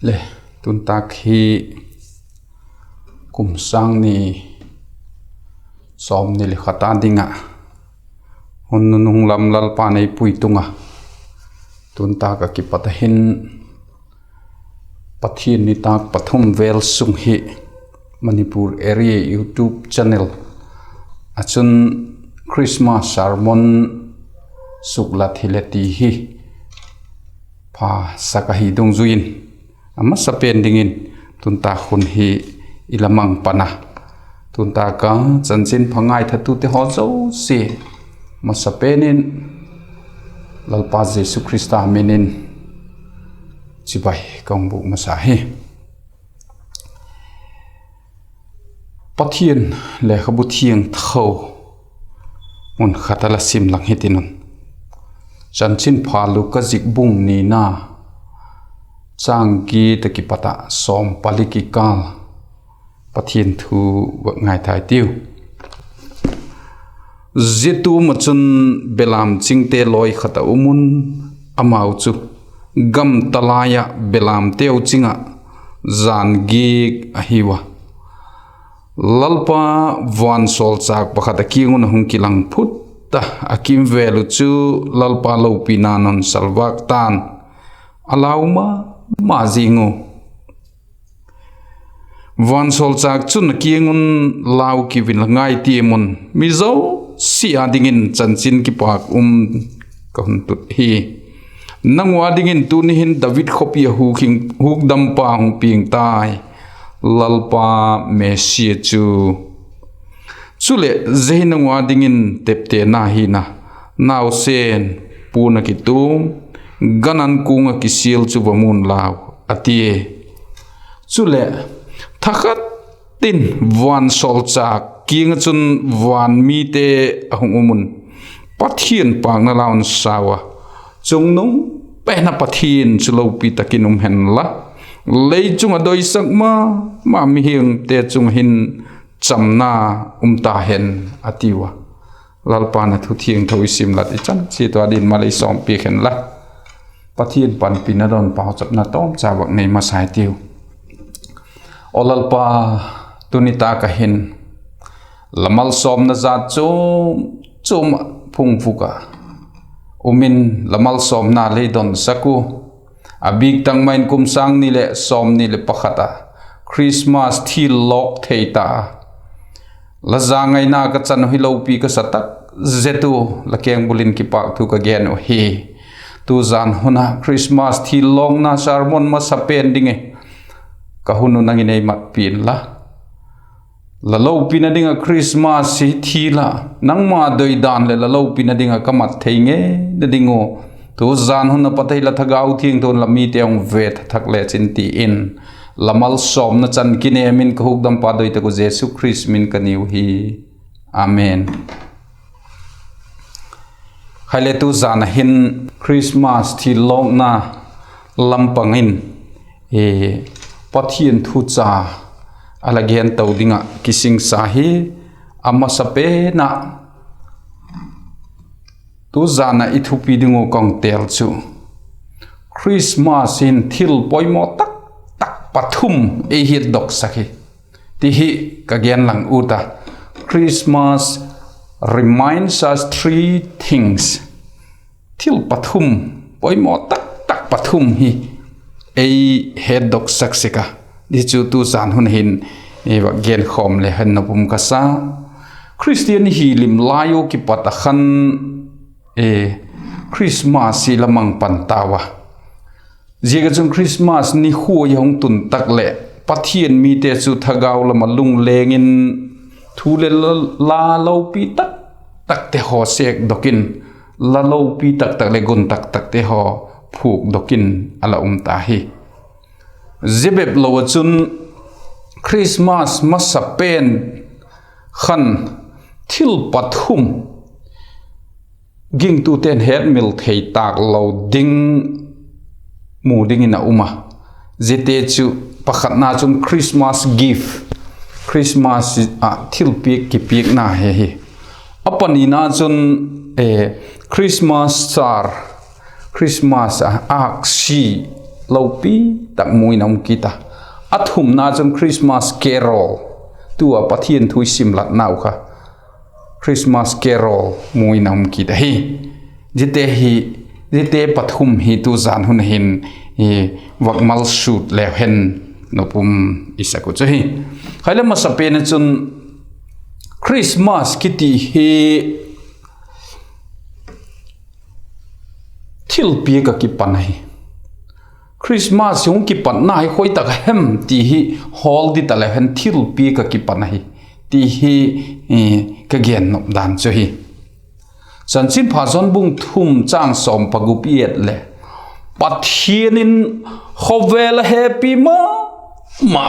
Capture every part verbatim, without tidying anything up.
Le, tuntâk hi kum sâng ni sawmni le khat a ding ah hun nunung lam Lalpa'n ei pui tung a, tuntâk ah kipat a hin Pathian nitâk pathum vêl sung hi Manipur Area YouTube channel ah chun Christmas sermon suklat hile ti hi phasak ahi dungzui in, a masapen dingin tuntâk hun hi i la mang pan a, tuntâk a chanchinpha ngaithatute haw zosia masapen in Lalpa Jesu Khrista min in chibai ka hung bûk masa hi. Pathian lekhabu thiangtho mun khat a la sim lang hitin un, Chanchinpha Luka zik bung nina, châng giat a kipat ah sawm pali kikâl, Pathian thu va ngaithai tiu. Zia tum ah chun belam chingte lawi khat a um un, amau chu gamtalai ah belamteu ching ah jan giak ahiu a. Lalpa vansawlchâk pakhat a kiang un a hung kilang phut a, a kimvêl uh chu Lalpa lopina nawn salvâk ta'n, a lau ma ma zing u. Vansawlchâk chun a kiang un, Lau kiu inla, ngai tiam un, mi zosia â dingin chanchin kipâk um ka hun tut hi. Nang u â dingin tuni hin David khawpi ah hukdampa hung piang tai, Lalpa Messia chu. Chuleh, zia hi nang u â dingin teptena hi'n a, nausen puan ah kituam, gan an kuang ah kisial chu va mu'n lau, a tia. Chuleh, thakhat in vansawlchâk kiang ah chun van mite a hung um un, Pathian pâkna la un sau a, Chungnung pen ah Pathian chu lopi tak in um hen la, lei chung ah doisak ma ma mihingte chung ah hin chamna um ta hen, a tiu a. Lalpa'n a thu thiangtho i sim lat i chan chiat ua ding mal ei sawmpiak hen la, Pathian panpina don pauchapna tawmcha vak nei masa i tiu. Aw Lalpa, tuni tâk ah hin la malsawmna jat chuam chuam ah phungvuk ah um in la malsawmna lei donsak u. A bîk tak ma in kum sâng ni leh sawmni leh pakhat ah Christmas thil lawk thei ta a, la zangaina ka chan uh hi lopi ka sa tak zet u, la kengbul in kipâkthu ka gen uh hi. Tu zan hun ah Christmas thil lawkna sermon masapen ding e, ka hun uh nang in ei matpi inla, la lopina ding ah Christmas hi thil ah nangma doidan leh la lopina ding ah ka mat thei ngeina ding uh, tu zan hun a pat ei la Thagau Thiangtho'n la mite hung ve tha thak lechin ti in, la malsawmna chan kinêm in ka hukdampa doi tak uh Jesu Khrist min ka niu hi. Amen. Hile tu zan ah hin Christmas thil lawkna lam pang in Pathian thucha a la gen to ding ah kisingsa hi. A masapen ah tu zan ah i thupi ding uh ka hung têl chu Christmas hin thil poimaw tak tak pathum ei hiatdoksak hi ti hi ka gen lang ut a. Christmas reminds us three things. Thil pathum, poimaw tak tak pathum hi ei hetdoksak sek a, ti chu tu zan hun hin ei va genkhawm le hen nop um ka sa. Khristian i hi lim lai uh kipat ah khan Christmas hi la mang pan tau a. Ziak ah chun Christmas nikhua i hung tun tak leh Pathian mite chu thagau lam ah lungleng in thu leh la lopi tak takte haw sêkdok in, la lopi tak tak leh gun tak takte haw phuakdok in a la um ta hi. Zia bep lo ah chun Christmas masapen khan thil pathum gingtute'n hetmil thei tâk lo ding mu dingin a um a. Ziate chu pakhatna chun Christmas gift, Christmas ah thilpiak kipiakna hi hi. A panina chun Christmas star, Christmas ah âksi lopi tak mu in a um kit a. A thumna chun Christmas Carol, tu a Pathian thu i sim latnau kha, Christmas Carol mu in a um kit ahi. Ziate pathum hi tu zan hun hin vak malsut leu hen nopum i sak uh chu hi. Hai le masa pen ah chun Christmas kiti hi thilpiak ah kipan ahi. Christmas hung kipatna hi khoi tak hem ti hi hawl ding ta leu hen thilpiak ah kipan ahi ti hi ka gen nop dan chu hi. Chanchinpha Johan bung thum chang sawm pagup i et leh, Pathian in khawvel a hepi ma ma,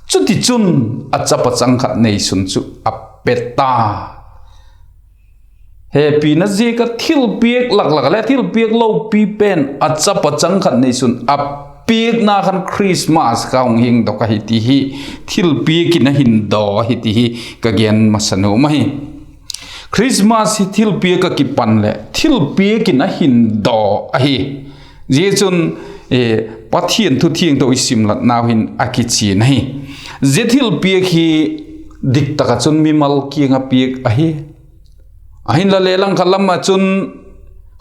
chutichun a chapa chang khat neisun chu a pe ta. Hepina ziak ah thilpiak lak lak ah le thilpiak lopi pen a chapa chang khat neisun a piakna khan Christmas kha hung hingdok ahi ti hi, thilpiak in a hindaw ahi ti hi ka gen masa nuam ahi. Christmas hi thilpiak ah kipan leh thilpiak in a hindaw ahi. Zia chun Pathian thu thiangtho i sim latnau hin a kichian ahi. Zia thilpiak hi dik tak ah chun mimal kiang ah piak ahi. Ahinla le langkhat lam ah chun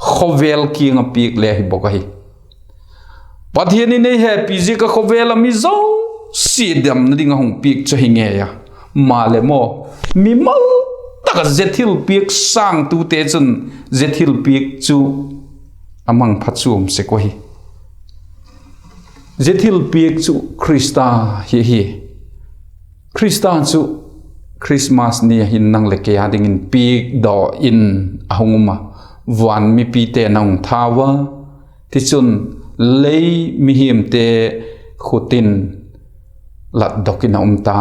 khawvel kiang ah piak le ahi bawk ahi. Pathian in ei hepi ziak ah khawvel a mi zosia damna ding a hung piak chu hi ngei a. Maleh maw, mimal tak ah zia thilpiak sângtute chun zia thilpiak chu a mangpha chuam sek uh ahi. Zia thilpiak chu Khrista hi ahi. Khrista chu Christmas ni a hin nang leh kei â dingin piakdaw in a hung um a, van mipite'n a hung thau a, tichun lei mihingte khut in latdok in a um ta.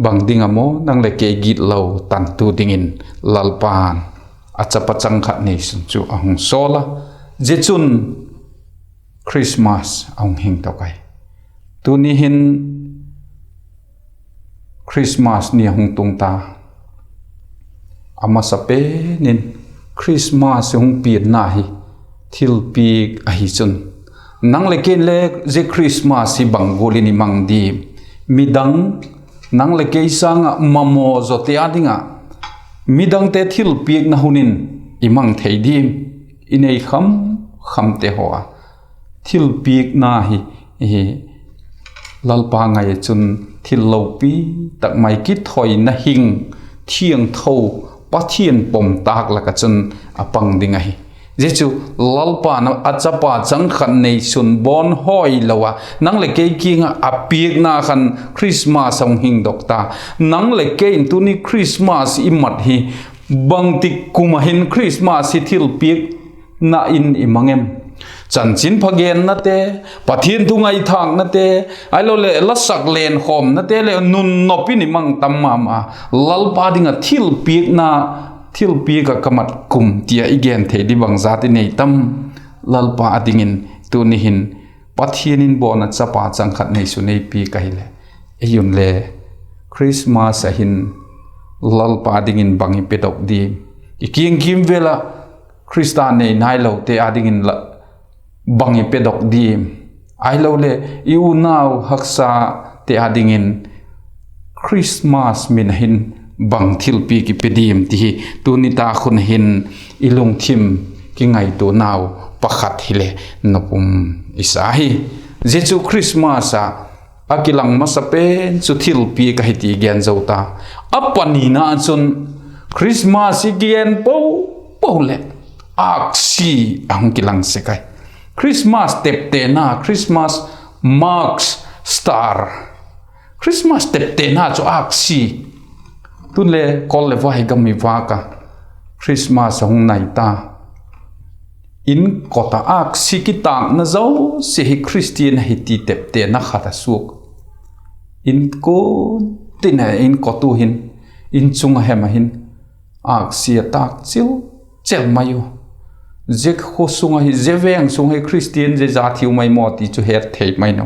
Bang ding a maw, nang leh kei gitlo tantu dingin Lalpa'n a chapa chang khat neisun chu a hung sawl a, zia chun Christmas a hung hingdok ahi. Tuni hin Christmas ni a hung tung ta. A masa pen in Christmas hung pianna hi thilpiak ahi chun, nang leh kei'n le zia Christmas hi bang gual in i mang diam? Midang, nang leh kei sâng ah mamaw zawte â ding ah midangte thilpiakna hun in i mang thei diam? I nei kham khamte haw a thilpiakna hi, Lalpa ngai ah chun thil lopi tak mai kithoina hing thiangtho Pathian pom tâk lak ah chun a pang ding ahi. Zia chu Lalpa'n a chapa chang khat neisun bawn hoi lo a nang leh kei kiang ah a piakna khan Christmas a hung hingdok ta. Nang leh kei in tuni Christmas i mat hi bangtik kum ah hin Christmas hi thilpiakna in i mang em? Chanchinpha gennate, Pathian thu ngaithâknate, ahiloleh lasak lenkhawmnate leh nun nop in i mang tam ma ma a, Lalpa ding ah thilpiakna, thilpiak ah ka mat kum ti a i gen thei di bangzat i nei tam? Lalpa â dingin tuni hin Pathian in bawn a chapa chang khat neisun ei piak ahileh, ei un le Christmas ah hin Lalpa dingin bang i pedok diam? I kiang kîmvêl ah Khrista nei nailote â dingin la bang i pedok diam? Ahiloleh i unau haksate â dingin Christmas min a hin bang thilpiak i pe diam ti hi tuni tak hun hin i lungthim kingaituanau pakhat hileh nopum i sa hi. Zia chu Christmas ah a kilang masa pen chu thilpiak ahi ti gen zo ta. A panina chun Christmas i gen po po leh âksi a hung kilang sek ahi. Christmas teptena, Christmas marks star. Christmas teptena chu âksi. Tun le kol leh vai gam i vâk a Christmas a hung nai ta. Inkot ah âksi kitâkna zosia hi Khristian ahi ti teptena khat a suak. Inkot in, inkot u hin, in chung a hem a hin âksi a tâk chil chel mai u. Zia khaw sung ahi, zia veng sung hi Khristian zia za thiu mai maw ti chu het thei mai no.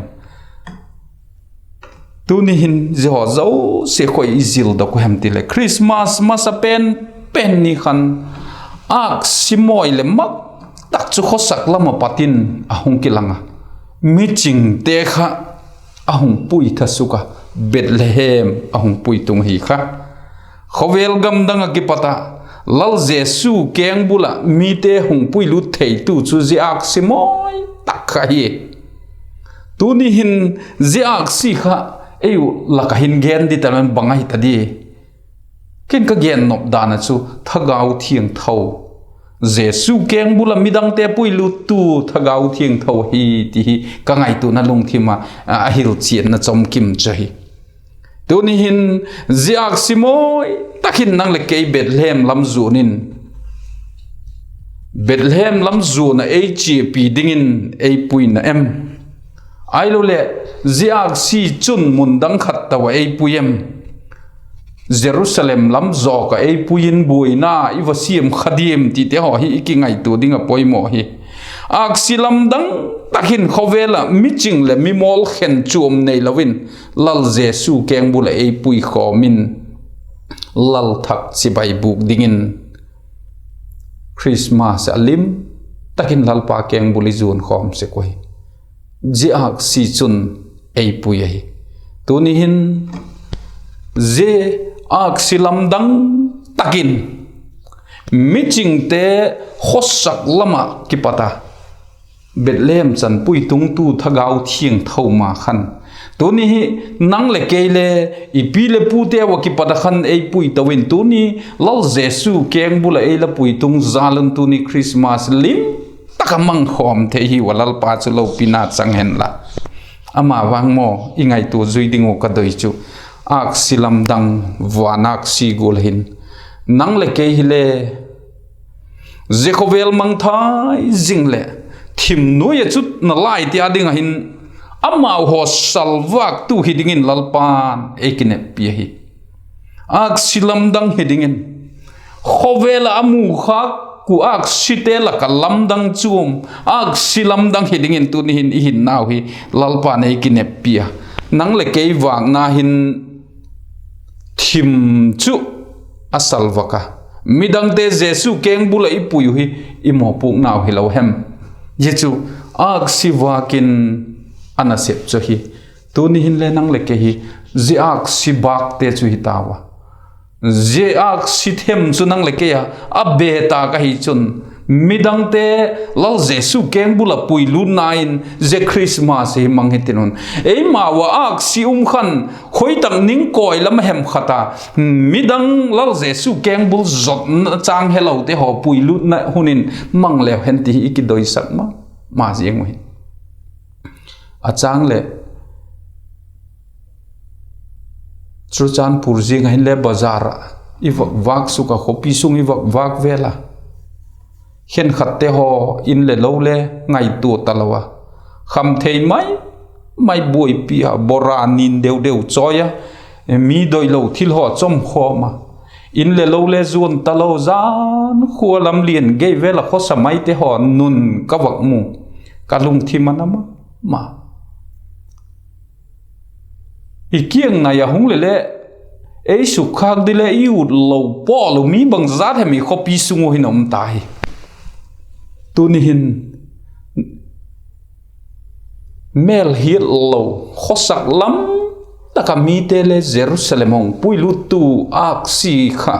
Tuni hin zia haw zosia khoi i zildok u hem ti leh Christmas masa pen pen ni khan âksi mawi leh mak tak chu khawsak lam ah pat in a hung kilang a. michingte kha a hung pui tha suk a, Bethlehem a hung pui tung ahi kha. Khawvel gam dang ah kipat ah Lal Jesu kengbul ah mite hung puilut theitu chu zia âksi mawi tak kha hi. Tuni hin zia âksi kha ei uh lak ah hin gen di ta leng bang ahi ta di? Ken ka gen nop dan ah chu Thagau Thiangtho, Jesu kengbul ah midangte puiluttu Thagau Thiangtho hi ti hi ka ngaituana lungthim ah a hilchianna chomkim chu hi. Tuni hin zia âksi mawi tak hin nang leh kei Bethlehem lam zuan in, Bethlehem lam zuan ah ei chiapi dingin ei puina em? Ahiloleh zia âksi chun mun dang khat tawh ah ei pui em? Jerusalem lam zawk ah ei pui in buaina i va siam kha diam tite haw hi i kingaitua ding ah poimaw hi. Âksi lamdang tak hin khawvel ah miching leh mimawl khen chuam neilo in Lal Jesu kengbul ah ei pui khawm in, lal thak chibai bûk dingin Christmas a lim tak in Lalpa kengbul i zuan khawm sek uhi. Zia âksi chun ei pui ahi. Tuni hin zia âksi lamdang tak in michingte khawsak lam ah kipat a Bethlehem chan pui tungtu Thagau Thiangtho ma khan, tuni hi nang leh kei le i pi leh pute ua kipat a khan ei pui to in, tuni Lal Jesu kengbul ah ei la pui tung zal un tuni Christmas lim tak a mang khawm thei hiu a, Lalpa chu lopina chang hen la. Ama vang maw i ngaitua zui ding uh ka doi chu, âksi lamdang, van âksi gual hin nang leh kei hile zia khawvel mangthai zing leh thim nuai ah chutna lai tia ding ah hin amau haw salvâktu hi dingin Lalpa'n ei kineppi ahi. Âksi lamdang hi dingin, khawvel ah a mu khâk uh âksite lak ah lamdang chuam, âksi lamdang hi dingin tuni hin i hinnau hi Lalpa'n ei kineppi a. Nang leh kei vâkna hin thim chu a salvâk a, midangte Jesu kengbul ah i pui uh hi i mawpuaknau hilo hem? Zia chu âksi vâk in a nasep chu hi. Tuni hin le nang leh kei hi zia âksi bâkte chu hi tau a. Zia âksi them chu nang leh kei a a be tâk ahi chun, midangte Lal Jesu kengbul ah puilutna in zia Christmas hi mang hitin un. Eimau ah âksi um khan khoi tak ning kawi lam a hem khat a, midang Lal Jesu kengbul zotna châng helote haw puilutna hun in mang leu hen ti hi i kidoisak ma ma ziang uhi. A châng leh Churachandpur ziang ah hinle bazar ah i vak vâk suk a, khawpi sung i vak vâk vel a, khenkhatte haw in le lo le ngaitua talo a, khamthei mai mai buaipi a, bora nin deu deu chawi a, mi doilo thil haw chawm khawm a, in le lo le zuan talo, jan khua lam lian gei vel a khawsa maite haw nun ka vak mu, ka lungthim a na ma ma. I kiang nai a hung le le ei sukkhâk di le i ut lo pawl u mi bangzat hem i khawpi sung u hin um ta hi. Tuni hin mêl hiat lo, khawsak lam tak a mite le Jerusalem hung puiluttu âksi kha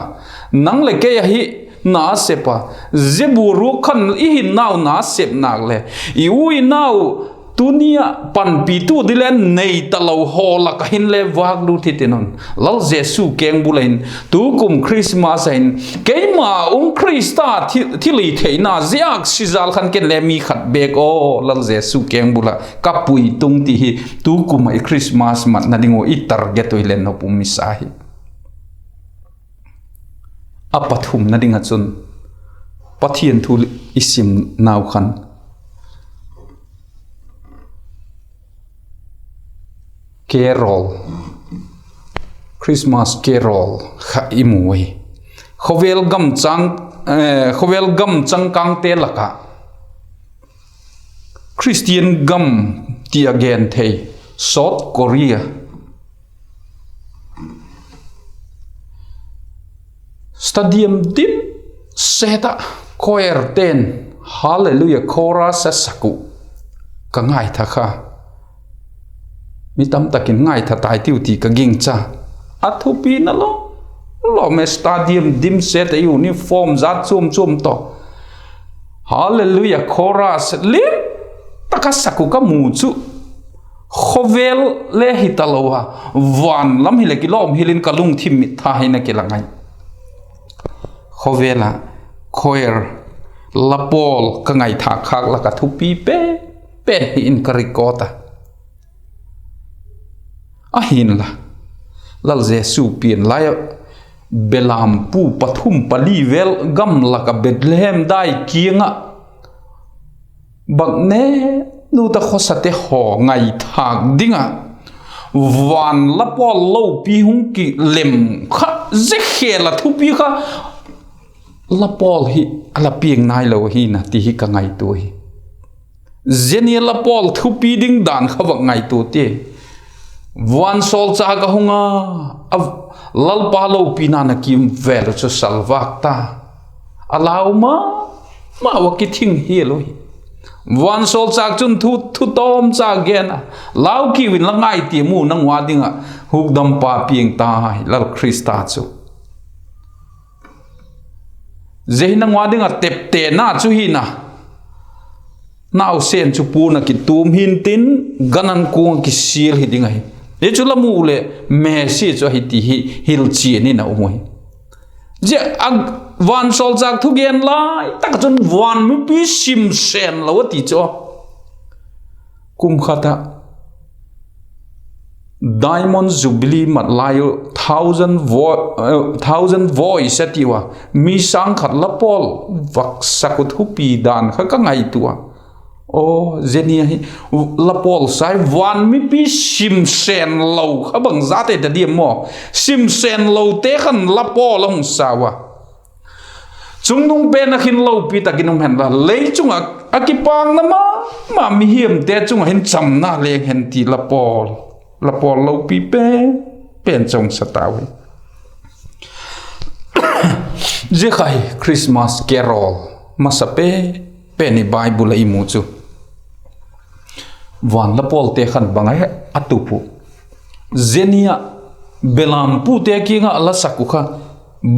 nang leh kei ahi nasep a, zia bu ruak khan i hinnau nasep nâk le i u i nau tuni ah panpitu di le nei talo haw lak ah hinle vâk lut hitin un. Lal Jesu kengbul ah hin tukum Christmas ah hin keima um Khrista thil, thil i theina zia âksi jâl khan ken le mi khat bêk aw Lal Jesu kengbul ah ka pui tung ti hi tukum ah i Christmas matna ding uh i target uh hile nop um misa hi. A pathumna ding ah chun Pathian thu i simnau khan carol, Christmas carol kha i mu hi. Khawvel gam chang, khawvel gam changkângte lak ah Khristian gam ti a gen thei South Korea stadium dim set ah choirte'n Hallelujah chorus a sak uh. ka ngaitha kha, mi tamtak in ngaitha tai tiu ti ka gingcha. A thupina lawm lawm e, stadium dimset ah uniform jat chuam chuam tawh Hallelujah chorus lim tak a sak uh ka mu chu, khawvel le hi talo a, van lam hileh kilawm hial in ka lungthim mit tha hi na kilang ai. Khawvel ah choir, la pawl ka ngaithâk khâk lak ah thupi pen pen hi in ka record a. Ahinla, Lal Jesu pian lai ah belampu pathum pali vel gam lak ah Bethlehem dai kiang ah bang ne nu ta khawsate haw ngaithâk ding ah van la pawl lopi hung kilem kha, zia khêl ah thupi kha la pawl hi a la piang nailo ahi na ti hi ka ngaitua hi. Zia ni a la pawl thupi ding dan kha vak ngaitua ti. Vansawlchâk a hung a, a, Lalpa lopina na kim vel uh chu salvâk ta. A lau ma ma ua kithing hial uhi. Vansawlchâk chun thu, thu tawmcha gen a, Lau kiu in, la ngai tiam u, nang ua ding ah hukdampa piang tai, Lal Khrista chu. Zia hi nang ua ding ah teptena chu hi na. Nausen chu puan ah kituam hintin, gan an kuang ah kisial hi ding ahi. Hi chu la mu leh Messia chu ahi ti hi hilchian in a um uhi. Zia a vansawlchâk thugen lai tak ah chun van mipi sim sen lo a ti chu. Kum khat ah Diamond Jubilee mat lai uh, thousand vo-, eh, thousand voice a ti ua, mi sâng khat la pawl vak sak uh thupi dan kha ka ngaitua a. Aw, zia ni ahi, la pawl sai van mipi sim sen lo kha bang zate ta diam maw? Sim sen lote khan la pawl a hung sa ua. Chungnung pen ah khin lopi tak in um hen la, lei chung ah a kipâkna ma ma mihiamte chung ah hin chamna leng hen ti la pawl, la pawl lopi pen pen chu hung sa tau hi. Zia kha hi Christmas carol masa pen pen i Bible ah i mu chu. Van la pawlte khan bang a he a tup uh? Zia ni ah belampute kiang ah la sak uh kha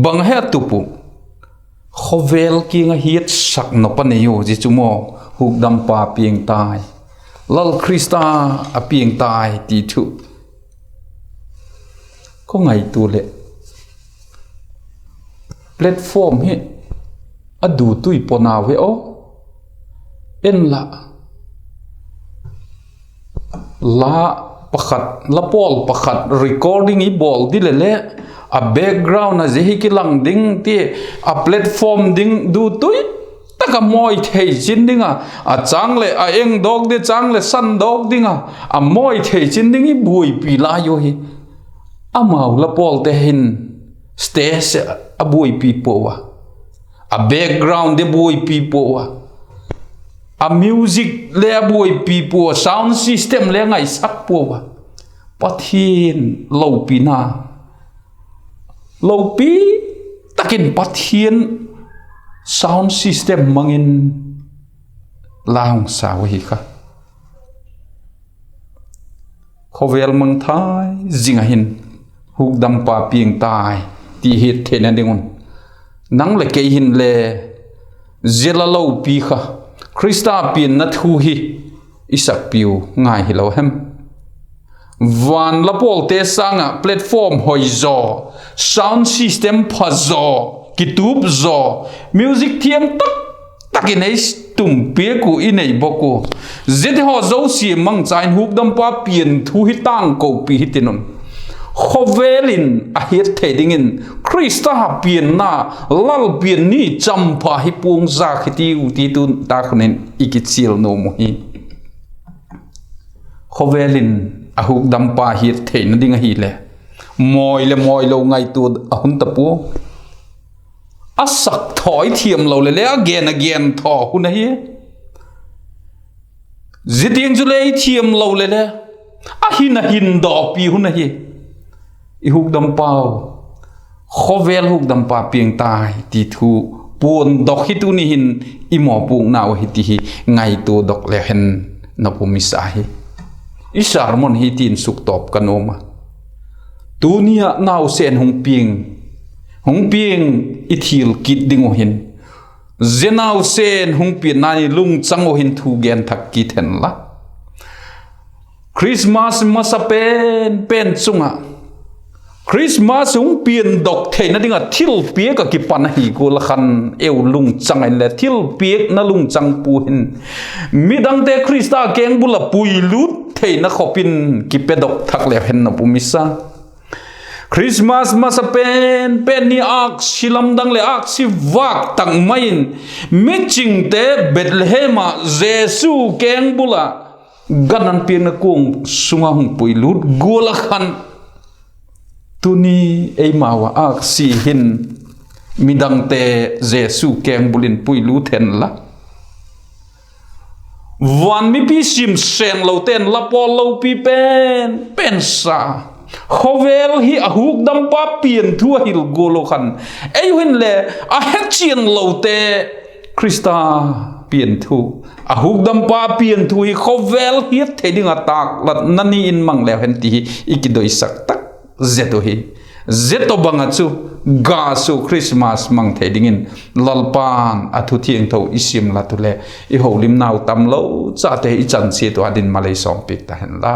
bang a he a tup uh? Khawvel kiang ah hiatsak nop a nei uh, zia chu maw, hukdampa piang tai, Lal Khrista a piang tai ti thu ka ngaitua leh, platform hi a dutui paw nau hi aw, en lah, la pakhat, la pawl pakhat recording i bawl di le le, a background a zia hi kilang ding ti, a platform ding dutui tak a mawi thei chin ding a, a châng leh a eng dawk di, châng leh san dawk ding a, a mawi thei chin ding i buaipi lai uh hi. Amau la pawlte hin stage a buaipi pua a, a background di buaipi pua a, a music le a buaipi pua, sound system le ngaisak pua a. Pathian lopina, lopi tak in Pathian sound system mang in la hung sau ahi kha. Khawvel mangthai zing ah hin hukdampa piang tai ti hiat theina ding un, nang leh kei hin le zia la lopi kha, Khrista pianna thu hi i sakpiu ngai hilo hem? Van la pawlte sâng ah platform hoi zaw, sound system pha zaw, kitup zaw, music thiam tak tak in ei tum piak uh, i nei bawk uh. Ziate haw zosia mangcha in hukdampa pian thu hi tangkopi hitin un, khawvel in a hiat thei dingin Khrista pianna, Lal pian ni champha hi puang zak hi tiu ti tun tak hun in i kichial nuam uh hi. Khawvel in a hukdampa hiat theina ding ahileh, mawi leh mawilo ngaitua a hun ta pua. A sak thaw i thiam lo le le a gen a gen thaw hun ahi. Zia tiang chule i thiam lo le le, a hin a hin dawpi hun ahi. I hukdampau, khawvel hukdampa piang tai ti thu puandok hi tuni hin i mawpuaknau ahi ti hi ngaituadok le hen. na pum i sa hi. I sermon hi tin suktawp ka nuam a. Tuni ah nausen hung piang, hung piang i thil kit ding uh hin, zia nausen hung pianna ni lungchang uh hin thu gen thak kit hen la. Christmas masa pen pen chung ah, Christmas hung piandok theina ding ah thilpiak ah kipan ahi gual ah khan, eu lungchang in le thilpiakna lungchang pu hin, midangte Khrista kengbul ah puilut theina khop in kipedok thak leu hen na pum i sa. Christmas masa pen pen ni âksi lamdang leh âksi vâk tak mai in michingte Bethlehem ah Jesu kengbul ah gan an piakna kuang sung ah hung puilut gual ah khan, tuni eimau ah âksi hin midangte Jesu kengbul in puilut hen la, van mipi sim sênglote'n la pawl lopi pen pen sa, khawvel hi a hukdampa pian thu a hil gual uh khan, ei uh hinle a hechian lote Khrista pian thu, a hukdampa pian thu hi khawvel hiat thei ding ah tâklatna ni in mang leu hen ti hi i kidoisak tak zet uh hi. Zia tawhbang ah chu, ga su Christmas mang thei dingin Lalpa'n a thu thiangtho i sim lat ule, i holimnau tamlo chate i chan chiat uh a din malei sawmpiak ta hen la.